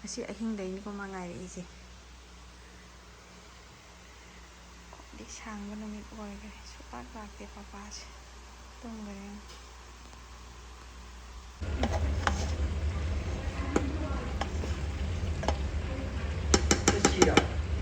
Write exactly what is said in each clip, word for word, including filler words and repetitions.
ꯉꯁꯤ ꯑꯍꯤꯡꯗꯩꯅꯤꯀꯣ ꯃꯥ ꯉꯥꯏꯔꯛꯏꯁꯦ꯫ ꯈ꯭ꯋꯥꯏꯗꯒꯤ ꯁꯥꯡꯕ ꯅꯨꯃꯤꯠ ꯑꯣꯏꯈ꯭ꯔꯦ꯫ ꯁꯨꯡꯂꯥꯛ ꯂꯥꯛꯇꯦ ꯄꯄꯥꯁꯦ꯫ ꯇꯨꯝꯈ꯭ꯔꯦ꯫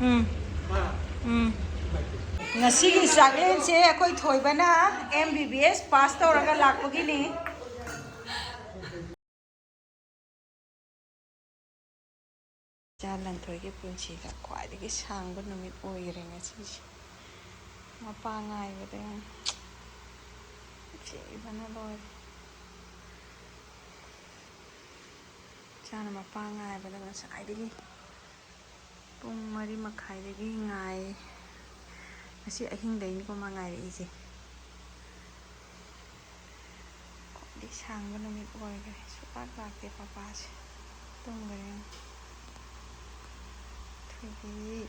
ꯎꯝ꯫ ꯎꯝ꯫ ꯉꯁꯤꯒꯤ ꯆꯥꯛꯂꯦꯟꯁꯦ ꯑꯩꯈꯣꯏ ꯊꯣꯏꯕꯅ ꯑꯦꯝ ꯕꯤ ꯕꯤ ꯑꯦꯁ ꯄꯥꯁ ꯇꯧꯔꯒ ꯂꯥꯛꯄꯒꯤꯅꯤ꯫ ꯏꯆꯥ ꯂꯟꯊꯣꯏꯒꯤ ꯄꯨꯟꯁꯤꯗ ꯈ꯭ꯋꯥꯏꯗꯒꯤ ꯁꯥꯡꯕ ꯅꯨꯃꯤꯠ ꯑꯣꯏꯈꯔꯦ ꯉꯁꯤꯁꯦ꯫ ꯃꯄꯥ ꯉꯥꯏꯕꯗ ꯌꯥꯝ ꯅꯨꯡꯁꯤꯕꯅ ꯂꯣꯏꯔꯦ꯫ ꯏꯆꯥꯅ ꯃꯄꯥ ꯉꯥꯏꯕꯗ ꯉꯁꯥꯏꯗꯒꯤ ꯄꯨꯡ ꯃꯔꯤ ꯃꯈꯥꯏꯗꯒꯤ ꯉꯥꯏ꯫ ꯉꯁꯤ ꯑꯍꯤꯡꯗꯩꯅꯤꯀꯣ ꯃꯥ ꯉꯥꯏꯔꯛꯏꯁꯦ꯫ ꯈ꯭ꯋꯥꯏꯗꯒꯤ ꯁꯥꯡꯕ ꯅꯨꯃꯤꯠ ꯑꯣꯏꯈ꯭ꯔꯦ꯫ ꯁꯨꯡꯂꯥꯛ ꯂꯥꯛꯇꯦ ꯄꯄꯥꯁꯦ꯫ ꯇꯨꯝꯈ꯭ꯔꯦ ꯌꯦꯡꯉꯣ꯫ ꯊꯣꯏꯕꯤ꯫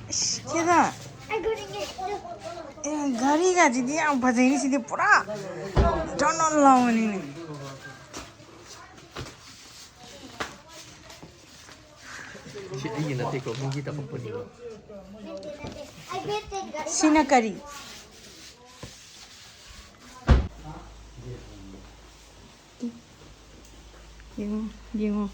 ꯏꯁ, ꯁꯤꯗ꯫ ꯑꯦ, ꯘꯔꯤꯒꯁꯤꯗꯤ ꯌꯥꯝ ꯐꯖꯩꯅꯦ꯫ ꯁꯤꯗꯤ ꯄꯨꯔꯥ ꯖꯣꯟ ꯖꯣꯟ ꯂꯥꯎꯕꯅꯤꯅꯦ꯫ ꯁꯤ ꯑꯩꯒꯤ ꯅꯠꯇꯦꯀꯣ, ꯃꯤꯒꯤ ꯇꯧꯔꯛꯄꯅꯤꯀꯣ꯫ ꯁꯤꯅ ꯀꯔꯤ? ꯌꯦꯡꯉꯣ, ꯌꯦꯡꯉꯣ꯫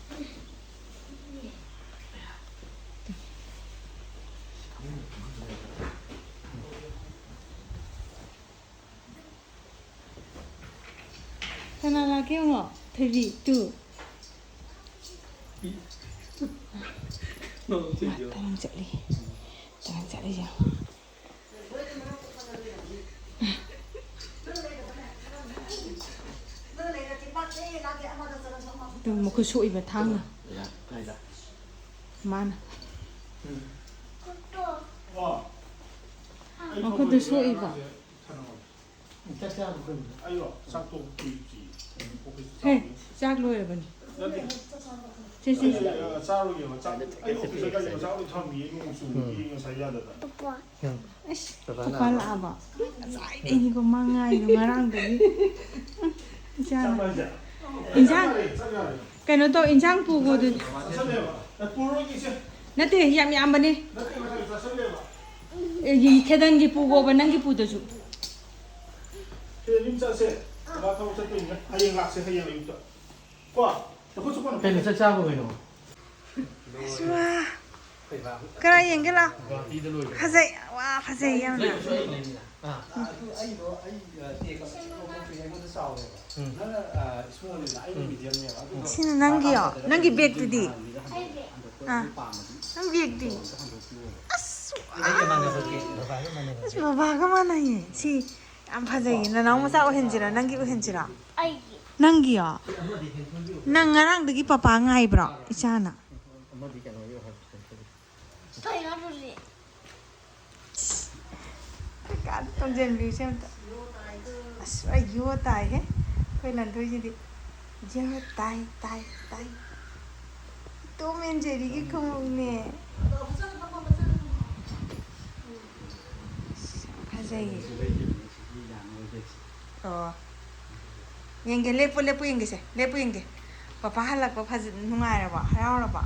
ꯀꯅꯥ ꯂꯥꯛꯀꯦ ꯌꯦꯡꯉꯣ꯫ ꯊꯣꯏꯕꯤ, ꯇꯨ꯫ ꯃꯥ ꯇꯔꯪ ꯆꯠꯂꯤ꯫ ꯇꯔꯪ ꯆꯠꯂꯤꯁꯦ ꯌꯦꯡꯉꯣ꯫ ꯑꯗꯨ ꯃꯈꯨꯠ ꯁꯣꯛꯏꯕ ꯊꯥꯡꯅ꯫ ꯀꯥꯏꯗ? ꯃꯥꯅ꯫ ꯎꯝ꯫ ꯃꯈꯨꯠꯇꯨ ꯁꯣꯛꯏꯕ꯫ ꯆꯥꯛ ꯆꯥꯕ ꯀꯨꯏꯔꯦ꯫ ꯑꯩꯔꯣ? ꯆꯥꯛ ꯇꯣꯛꯄ ꯀꯨꯏꯗ꯭ꯔꯤ꯫ ꯑꯣꯐꯤꯁꯇ ꯍꯦ, ꯆꯥꯕ꯫ ꯆꯥꯛ ꯂꯣꯏꯔꯕꯅꯤ꯫ ꯅꯠꯇꯦ꯫ ꯁꯦ, ꯁꯦ, ꯁꯦ꯫ ꯑꯩ, ꯑ, ꯆꯥꯔꯣꯏꯒꯦꯕ꯫ ꯆꯥꯛ, ꯑꯩ ꯑꯣꯐꯤꯁꯇ ꯒꯥꯔꯤ ꯃꯆꯥ ꯑꯣꯏꯅ ꯊꯝꯃꯤꯌꯦ, ꯅꯣꯡ ꯆꯨꯕꯒꯤ ꯉꯁꯥꯏ ꯌꯥꯗꯗꯅ꯫ ꯎꯝ꯫ ꯑꯁ, ꯄꯄꯥ ꯄꯄꯥ ꯂꯥꯛꯑꯕꯣ? ꯂꯥꯛꯑꯕꯣ? ꯉꯁꯥꯏꯗꯩꯅꯤꯀꯣ ꯃꯥ ꯉꯥꯏꯗꯣ ꯉꯔꯥꯡꯗꯒꯤ꯫ ꯏꯆꯥꯅ꯫ ꯆꯥꯛ ꯂꯣꯏꯔꯦ? ꯏꯟꯁꯥꯡ꯫ ꯆꯥꯛ ꯌꯥꯔꯦ, ꯆꯥꯛ ꯌꯥꯔꯦ꯫ ꯀꯩꯅꯣ ꯇꯧ, ꯏꯟꯁꯥꯡ ꯄꯨꯒꯣ ꯑꯗꯨꯗꯤ꯫ ꯆꯥꯁꯜꯂꯦꯕ꯫ ꯑꯦ, ꯄꯨꯔꯔꯣꯏꯒꯦ ꯏꯆꯦ꯫ ꯅꯠꯇꯦ, ꯌꯥꯝ ꯌꯥꯝꯕꯅꯦ꯫ ꯅꯠꯇꯦ, ꯉꯁꯥꯏ ꯆꯥꯁꯜꯂꯦꯕ꯫ ꯑꯦ, ꯈꯦꯗꯟꯒꯤ ꯄꯨꯒꯣꯕ, ꯅꯪꯒꯤ ꯄꯨꯗꯁꯨ꯫ ꯁꯤꯗ ꯌꯨꯝ ꯆꯠꯁꯦ꯫ ꯕꯕꯥ ꯊꯕꯛ ꯆꯠꯇꯣꯏꯅꯤꯅ꯫ ꯍꯌꯦꯡ ꯂꯥꯛꯁꯦ, ꯍꯌꯦꯡ ꯑꯌꯨꯛꯇ꯫ ꯀꯣ? ꯅꯈꯨꯠꯁꯨ ꯀꯣꯟꯅ ꯀꯩꯅꯣ, ꯆꯥꯛ ꯆꯥꯕ ꯀꯩꯅꯣ? ꯑꯁ, ꯋꯥ꯫ ꯀꯔꯥꯏ ꯌꯦꯡꯒꯦ ꯂꯥꯎ? ꯒꯨꯍꯥꯇꯤꯗ ꯂꯣꯏꯔꯦ꯫ ꯐꯖꯩ꯫ ꯋꯥ, ꯐꯖꯩ ꯌꯥꯝꯅ꯫ ꯑꯥ꯫ ꯑꯗꯨ ꯑꯩꯗꯣ, ꯑꯩ, ꯑ, ꯇꯦꯛ ꯑꯃ ꯂꯧꯊꯣꯛꯄꯤꯔꯦ, ꯑꯩꯉꯣꯟꯗ ꯆꯥꯎꯔꯦꯕ꯫ ꯎꯝ꯫ ꯅꯪꯅ, ꯑ, small ꯅꯤꯅ, ꯑꯩꯅ ꯎꯝ꯫ Medium ꯅꯦꯕ꯫ ꯑꯗꯨꯗꯣ ꯁꯤꯅ ꯅꯪꯒꯤꯌꯣ? ꯄꯥꯝꯗꯕꯗ ꯅꯪꯒꯤ ꯑꯩ bag ꯇꯨꯗꯤ? ꯍꯥꯟꯅꯒꯤꯗ ꯍꯟꯗꯣꯛ-, ꯍꯟꯗꯣꯛꯄ ꯑꯥ꯫ ꯑꯗꯨ ꯄꯥꯝꯃꯗꯤ ꯅꯪ bag ꯇꯤ? ꯑꯗꯣ ꯑꯝꯇ ꯍꯟꯗꯣꯛꯄꯤꯌꯣꯕ꯫ ꯑꯁ, ꯑꯩꯒ ꯃꯥꯟꯅꯕꯒꯤ, ꯕꯕꯥꯒ ꯃꯥꯟꯅꯕꯒꯤ꯫ ꯑꯁ, ꯕꯕꯥꯒ ꯃꯥꯟꯅꯩꯌꯦ꯫ ꯁꯤ ꯌꯥꯝ ꯐꯖꯩꯌꯦ꯫ ꯅꯅꯥꯎ ꯃꯆꯥ ꯑꯣꯏꯍꯟꯁꯤꯔꯣ? ꯅꯪꯒꯤ ꯑꯣꯏꯍꯟꯁꯤꯔꯣ? ꯑꯩꯒꯤ꯫ ꯅꯪꯒꯤꯌꯣ? ꯅꯪ ꯉꯔꯥꯡꯗꯒꯤ ꯄꯄꯥ ꯉꯥꯏꯕ꯭ꯔꯣ, ꯏꯆꯥꯅ? ꯑꯃꯗꯤ ꯀꯩꯅꯣꯒꯤ ꯑꯣꯏꯍꯜꯂꯁꯤ꯫ ꯀꯩꯅꯣ ꯑꯗꯨꯗꯤ? ꯀꯥ ꯇꯣꯡꯖꯟꯕꯤꯌꯨꯁꯦ ꯑꯝꯇ꯫ ꯑꯁ, ꯑꯩ ꯌꯣ ꯇꯥꯏꯍꯦ꯫ ꯑꯩꯈꯣꯏ ꯂꯟꯊꯣꯏꯁꯤꯗꯤ꯫ ꯌꯣ ꯇꯥꯏ, ꯇꯥꯏ, ꯇꯥꯏ꯫ ꯇꯣꯝ ꯑꯦꯟ ꯖꯦꯔꯤꯒꯤ ꯈꯣꯡꯎꯞꯅꯦ꯫ ꯐꯖꯩꯌꯦ꯫ ꯑꯣ꯫ ꯌꯦꯡꯒꯦ, ꯂꯦꯞꯄꯨ, ꯂꯦꯞꯄꯨ ꯌꯦꯡꯒꯦꯁꯦ, ꯂꯦꯞꯄꯨ ꯌꯦꯡꯒꯦ꯫ ꯄꯄꯥ ꯍꯜꯂꯛꯄ ꯐꯖ-, ꯅꯨꯡꯉꯥꯏꯔꯕꯣ? ꯍꯔꯥꯎꯔꯕꯣ?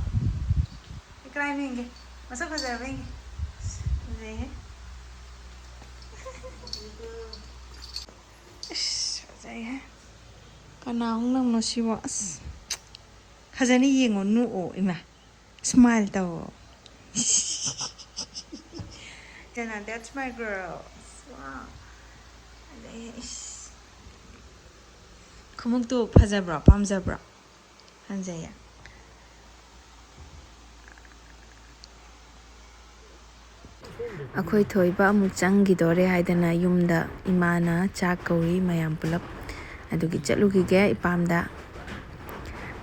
ꯀꯔꯥꯏꯅꯣ ꯌꯦꯡꯒꯦ꯫ ꯃꯁꯛ ꯐꯖꯔꯕ ꯌꯦꯡꯒꯦ꯫ ꯐꯖꯩꯍꯦ꯫ ꯏꯁ, ꯐꯖꯩꯍꯦ꯫ ꯀꯅꯥ ꯍꯣꯡꯅꯕꯅꯣ ꯁꯤꯕꯣ? ꯑꯁ꯫ ꯐꯖꯅ ꯌꯦꯡꯉꯣ, ꯅꯣꯛꯑꯣ, ꯏꯃꯥ꯫ Smile ꯇꯧꯑꯣ꯫ Jenna, that's my girl. Wow. ꯑꯗꯩ, ꯏꯁ꯫ ꯈꯣꯡꯎꯞꯇꯨ ꯐꯖꯕ꯭ꯔꯣ? ꯄꯥꯝꯖꯕ꯭ꯔꯣ? ꯐꯖꯩꯌꯦ꯫ ꯑꯩꯈꯣꯏ ꯊꯣꯏꯕ ꯑꯃꯨꯛ ꯆꯪꯈꯤꯗꯣꯔꯦ ꯍꯥꯏꯗꯅ ꯌꯨꯝꯗ ꯏꯃꯥꯅ ꯆꯥꯛ ꯀꯧꯔꯤ ꯃꯌꯥꯝ ꯄꯨꯂꯞ꯫ ꯑꯗꯨꯒꯤ ꯆꯠꯂꯨꯈꯤꯒꯦ ꯏꯄꯥꯝꯗ꯫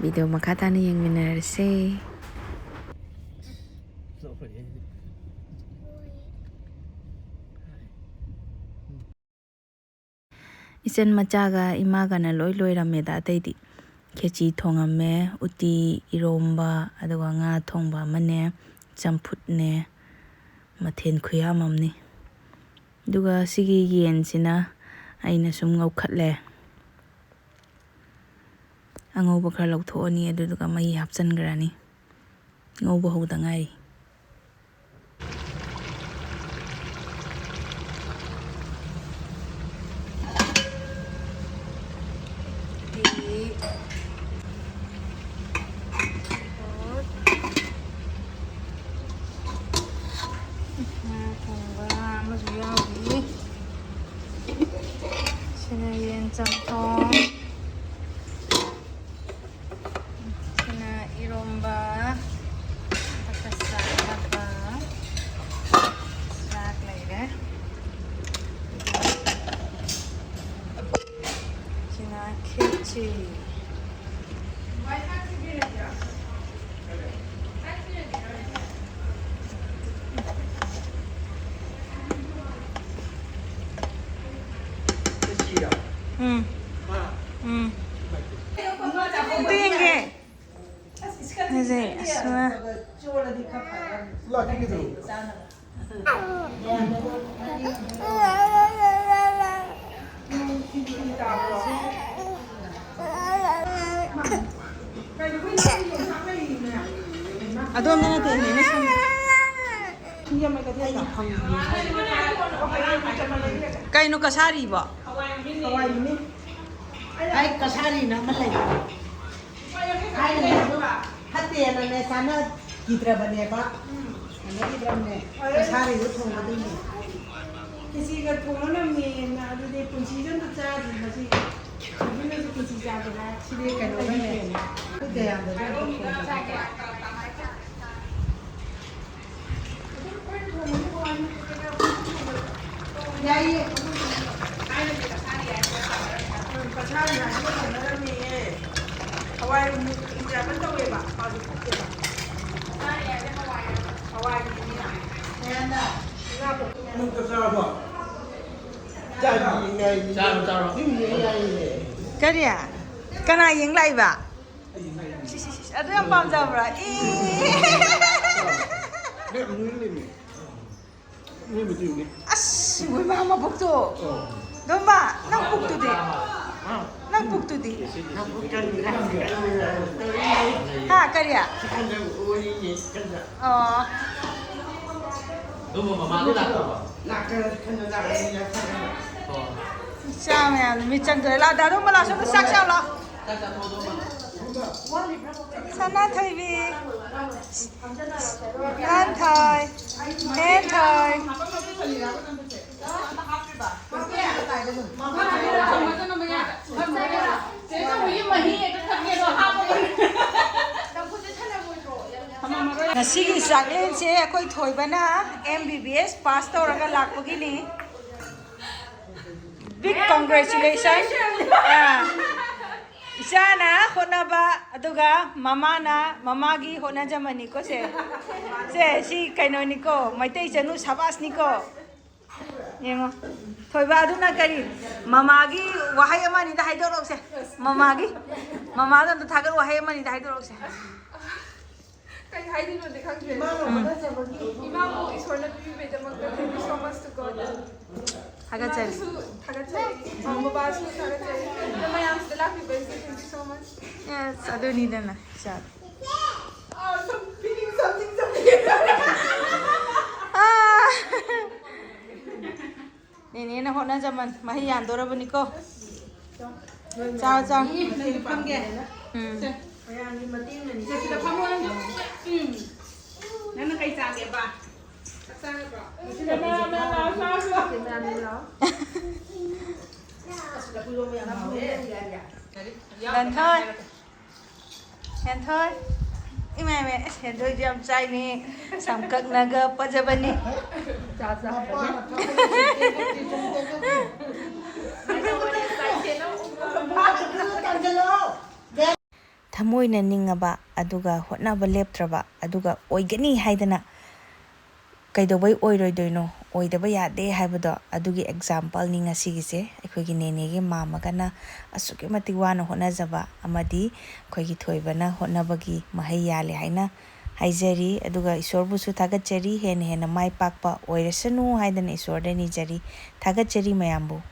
Video ꯃꯈꯥ ꯇꯥꯅ ꯌꯦꯡꯃꯤꯟꯅꯔꯁꯦ꯫ ꯏꯆꯟ ꯃꯆꯥꯒ ꯏꯃꯥꯒꯅ ꯂꯣꯏ ꯂꯣꯏꯔꯝꯃꯦꯗ ꯑꯇꯩꯗꯤ꯫ ꯈꯦꯆꯤ ꯊꯣꯡꯉꯝꯃꯦ, ꯎꯇꯤ, ꯏꯔꯣꯝꯕ, ꯑꯗꯨꯒ ꯉꯥ ꯊꯣꯡꯕ ꯑꯃꯅꯦ, ꯆꯝꯐꯨꯠꯅꯦ, ꯃꯊꯦꯜ ꯈꯨꯌꯥꯝ ꯑꯃꯅꯤ꯫ ꯑꯗꯨꯒ ꯁꯤꯒꯤ ꯌꯦꯟꯁꯤꯅ ꯑꯩꯅ ꯁꯨꯝ ꯉꯧꯈꯠꯂꯦ꯫ ꯑꯉꯧꯕ ꯈꯔ ꯂꯧꯊꯣꯛꯑꯅꯤ, ꯑꯗꯨꯗꯨꯒ ꯃꯍꯤ ꯍꯥꯞꯆꯤꯟꯈ꯭ꯔꯅꯤ꯫ ꯉꯧꯕ ꯍꯧꯗ ꯉꯥꯏꯔꯤ꯫ ꯉꯥ ꯊꯣꯡꯕ ꯑꯃꯁꯨ ꯌꯥꯎꯔꯤ꯫ ꯁꯤꯅ ꯌꯦꯟ ꯆꯝꯊꯣꯡ꯫ ꯁꯤꯅ ꯏꯔꯣꯝꯕ꯫ ꯃꯊꯛꯇ ꯆꯥꯛ ꯍꯥꯞꯄ꯫ ꯆꯥꯛ ꯂꯩꯔꯦ꯫ ꯁꯤꯅ ꯈꯦꯆꯤ꯫ ꯎꯝ꯫ ꯎꯝ꯫ ꯑꯝꯇ ꯌꯦꯡꯒꯦ꯫ ꯁꯤꯁꯦ, ꯑꯁ, ꯃꯥ꯫ ꯑꯗꯣꯝꯗ ꯅꯠꯇꯦ, ꯅꯦꯅꯦ ꯁꯣꯝꯗ꯫ ꯀꯩꯅꯣ ꯀꯁꯥꯔꯤꯕꯣ? ꯍꯋꯥꯏ ꯃꯃꯤꯡ꯫ ꯑꯩ ꯀꯁꯥꯔꯤꯅ ꯑꯃ ꯂꯩ꯫ ꯊꯥꯏꯅ ꯐꯠꯇꯦꯅꯅꯦ ꯆꯥꯅꯈꯤꯗ꯭ꯔꯕꯅꯦꯕ꯫ ꯆꯥꯅꯈꯤꯗ꯭ꯔꯕꯅꯦ꯫ ꯀꯁꯥꯔꯤꯗꯣ ꯊꯣꯡꯒꯗꯣꯏꯅꯦ꯫ ꯈꯦꯆꯤꯒ ꯊꯣꯡꯉ ꯅꯝꯃꯦꯅ ꯑꯗꯨꯗꯤ ꯄꯨꯟꯁꯤꯗ ꯑꯝꯇ ꯆꯥꯗ꯭ꯔꯤ ꯃꯁꯤ꯫ ꯍꯧꯖꯤꯛꯅꯁꯨ ꯈꯦꯆꯤ ꯆꯥꯒꯦ ꯍꯥꯏ꯫ ꯁꯤꯗꯤ ꯀꯩꯅꯣꯒꯅꯦ꯫ ꯑꯩꯈꯣꯏ ꯇꯌꯥꯝꯗꯁꯨ ꯑꯝꯇ ꯊꯣꯡꯉꯦ꯫ ꯌꯥꯏꯌꯦ꯫ ꯎꯝ, ꯀꯁꯥꯔꯤ ꯍꯥꯏꯕ ꯀꯩꯅꯣ ꯇꯧꯔꯝꯃꯤꯌꯦ꯫ ꯍꯋꯥꯏ ꯃꯨꯛ ꯌꯥꯝꯅ ꯇꯧꯋꯦꯕ, ꯃꯥꯁꯨ ꯐꯨꯠꯇꯦꯕ꯫ ꯍꯋꯥꯏꯒꯤꯅꯤꯅ꯫ ꯉꯥ ꯊꯣꯡ-, ꯅꯪ ꯆꯥꯛ ꯆꯥꯔꯕꯣ? ꯆꯥꯗ꯭ꯔꯤ, ꯉꯥꯏꯔꯤ꯫ ꯆꯥꯔꯣ, ꯆꯥꯔꯣ꯫ ꯌꯨꯝ ꯌꯦꯡ ꯉꯥꯏꯔꯤꯅꯦ꯫ ꯀꯔꯤ? ꯀꯅꯥ ꯌꯦꯡ ꯂꯥꯛꯏꯕ? ꯁꯤ, ꯁꯤ, ꯁꯤ, ꯁꯤ, ꯑꯗꯨ ꯌꯥꯝ ꯄꯥꯝꯖꯕ꯭ꯔꯥ? ꯏ! ꯅꯣꯏ, ꯅꯣꯏ ꯂꯩꯃꯤ꯫ ꯅꯣꯏ ꯃꯇꯨꯡꯅꯤ꯫ ꯑꯁ, ꯏꯕꯦꯝꯃ, ꯃꯕꯨꯛꯇꯣ꯫ ꯑꯣ꯫ ꯗꯣꯝꯕ, ꯅꯪ ꯄꯨꯛꯇꯨꯗꯤ? ꯍꯥ? ꯅꯪ ꯄꯨꯛꯇꯨꯗꯤ? ꯅꯪ ꯄꯨꯛ ꯀꯪꯉꯤꯔꯥ? ꯍꯥ, ꯀꯔꯤ? ꯆꯤꯛꯀꯟꯗ ꯑꯣꯏꯔꯤꯅꯦ, ꯆꯤꯛꯀꯟꯗ꯫ ꯑꯣ꯫ ꯑꯗꯨꯝꯕ ꯃꯃꯥꯗꯤ ꯂꯥꯛꯇꯕ? ꯂꯥꯛꯇꯅ ꯈꯟꯅ ꯂꯥꯛꯑꯅꯤ, ꯂꯥꯛꯇꯅ꯫ ꯑꯣ꯫ ꯏꯆꯥ ꯃꯌꯥꯝꯗꯣ ꯃꯤꯠ ꯆꯪꯗꯣꯔꯦ꯫ ꯂꯥꯛꯑꯣ, ꯗꯥ ꯗꯣꯝꯕ, ꯂꯥꯛꯑꯣ, ꯁꯣꯝꯗ ꯆꯥꯛ ꯆꯥꯎ ꯂꯥꯛꯑꯣ꯫ ꯆꯥꯛ ꯆꯥꯊꯣꯛꯑꯣ, ꯗꯣꯝꯕ꯫ ꯁꯅꯥꯊꯣꯏꯕꯤ꯫ ꯍꯦꯟꯊꯣꯏ꯫ ꯍꯦꯟꯊꯣꯏ꯫ ꯉꯁꯤꯒꯤ ꯆꯥꯛꯂꯦꯟꯁꯦ ꯑꯩꯈꯣꯏ ꯊꯣꯏꯕꯅ M B B S pass ꯇꯧꯔꯒ ꯂꯥꯛꯄꯒꯤꯅꯤ꯫ Big congratulation. ꯑꯥ꯫ ꯏꯆꯥꯅ ꯍꯣꯠꯅꯕ, ꯑꯗꯨꯒ ꯃꯃꯥꯅ ꯃꯃꯥꯒꯤ ꯍꯣꯠꯅꯖꯃꯟꯅꯤꯀꯣ ꯁꯦ꯫ ꯁꯦ, ꯁꯤ ꯀꯩꯅꯣꯅꯤꯀꯣ, ꯃꯩꯇꯩ ꯆꯅꯨ ꯁꯥꯕꯥꯁꯅꯤꯀꯣ꯫ ꯌꯦꯡꯉꯣ꯫ ꯊꯣꯏꯕ, ꯑꯗꯨꯅ ꯀꯔꯤ? ꯃꯃꯥꯒꯤ ꯋꯥꯍꯩ ꯑꯃ ꯑꯅꯤꯗ ꯍꯥꯏꯗꯣꯔꯛꯎꯁꯦ꯫ ꯃꯃꯥꯒꯤ, ꯃꯃꯥꯗ ꯑꯝꯇ ꯊꯥꯒꯠ ꯋꯥꯍꯩ ꯑꯃ ꯑꯅꯤꯗ ꯍꯥꯏꯗꯣꯔꯛꯎꯁꯦ꯫ ꯀꯩ ꯍꯥꯏꯗꯣꯏꯅꯣꯗꯤ ꯈꯪꯗ꯭ꯔꯦ꯫ ꯏꯃꯥꯕꯨ ꯏꯁꯣꯔꯅ ꯄꯤꯕꯤꯕꯩꯗꯃꯛꯇ thank you so much to God꯫ ꯊꯥꯒꯠꯆꯔꯤ꯫ ꯏꯃꯥꯕꯨꯁꯨ ꯊꯥꯒꯠꯆꯔꯤ꯫ ꯃꯃꯥ ꯕꯕꯥꯁꯨ ꯊꯥꯒꯠꯆꯔꯤ꯫ ꯑꯗꯣ ꯃꯌꯥꯝꯁꯤꯗ ꯂꯥꯛꯄꯤꯕꯩꯁꯨ thank you so much꯫ Yes, ꯑꯗꯨꯅꯤꯗꯅ, ꯏꯆꯥ꯫ ꯑꯥ, some feeling something, something꯫ ꯑꯥ꯫ ꯅꯦꯅꯦꯅ ꯍꯣꯠꯅꯖꯃꯟ ꯃꯍꯩ ꯌꯥꯟꯗꯣꯔꯕꯅꯤꯀꯣ꯫ ꯆꯥꯎ, ꯆꯥꯎ꯫ ꯎꯝ, ꯅꯪꯁꯨ ꯐꯝꯒꯦ? ꯎꯝ꯫ ꯁꯦ꯫ ꯃꯌꯥꯝꯒꯤ ꯃꯇꯦꯡꯅꯅꯤ꯫ ꯁꯦ, ꯁꯤꯗ ꯐꯝꯃꯣ ꯅꯪꯁꯨ꯫ ꯎꯝ꯫ ꯅꯪꯅ ꯀꯩ ꯆꯥꯒꯦꯕ? ꯆꯥꯛ ꯆꯥꯒꯗ꯭ꯔꯣ? ꯀꯦꯃꯦꯔꯥꯃꯦꯟ ꯂꯥꯛꯑꯣ, ꯆꯥꯔꯁꯤ ꯂꯥꯛꯑꯣ꯫ ꯀꯦꯃꯦꯔꯥꯃꯦꯟ ꯂꯥꯛꯑꯣ꯫ ꯑꯁ, ꯂꯐꯨ ꯏꯔꯣꯝꯕ ꯌꯥꯝ ꯍꯥꯎꯋꯦ꯫ ꯂꯟꯊꯣꯏ꯫ ꯍꯦꯟꯊꯣꯏ꯫ ꯏꯃꯥ, ꯏꯃꯥ, ꯑꯁ, ꯍꯦꯟꯊꯣꯏꯁꯨ ꯌꯥꯝ ꯆꯥꯏꯅꯦ꯫ ꯁꯝꯀꯛꯅꯒ ꯐꯖꯕꯅꯤ꯫ ꯆꯥ, ꯆꯥ꯫ ꯊꯃꯣꯏꯅ ꯅꯤꯡꯉꯕ, ꯑꯗꯨꯒ ꯍꯣꯠꯅꯕ ꯂꯦꯞꯇ꯭ꯔꯕ, ꯑꯗꯨꯒ ꯑꯣꯏꯒꯅꯤ ꯍꯥꯏꯗꯅ ꯀꯩꯗꯧꯕꯩ ꯑꯣꯏꯔꯣꯏꯗꯣꯏꯅꯣ? ꯑꯣꯏꯗꯕ ꯌꯥꯗꯦ ꯍꯥꯏꯕꯗꯣ, ꯑꯗꯨꯒꯤ ꯑꯦꯛꯖꯥꯝꯄꯜꯅꯤ ꯉꯁꯤꯒꯤꯁꯦ꯫ ꯑꯩꯈꯣꯏꯒꯤ ꯅꯦꯅꯦꯒꯤ ꯃꯥꯝꯃꯒꯅ ꯑꯁꯨꯛꯀꯤ ꯃꯇꯤꯛ ꯋꯥꯅ ꯍꯣꯠꯅꯖꯕ ꯑꯃꯗꯤ ꯑꯩꯈꯣꯏꯒꯤ ꯊꯣꯏꯕꯅ ꯍꯣꯠꯅꯕꯒꯤ ꯃꯍꯩ ꯌꯥꯜꯂꯦ ꯍꯥꯏꯅ ꯍꯥꯏꯖꯔꯤ꯫ ꯑꯗꯨꯒ ꯏꯁꯣꯔꯕꯨꯁꯨ ꯊꯥꯒꯠꯆꯔꯤ, ꯍꯦꯟꯅ ꯍꯦꯟꯅ ꯃꯥꯏ ꯄꯥꯛꯄ ꯑꯣꯏꯔꯁꯅꯨ ꯍꯥꯏꯗꯅ ꯏꯁꯣꯔꯗ ꯅꯤꯖꯔꯤ꯫ ꯊꯥꯒꯠꯆꯔꯤ ꯃꯌꯥꯝꯕꯨ꯫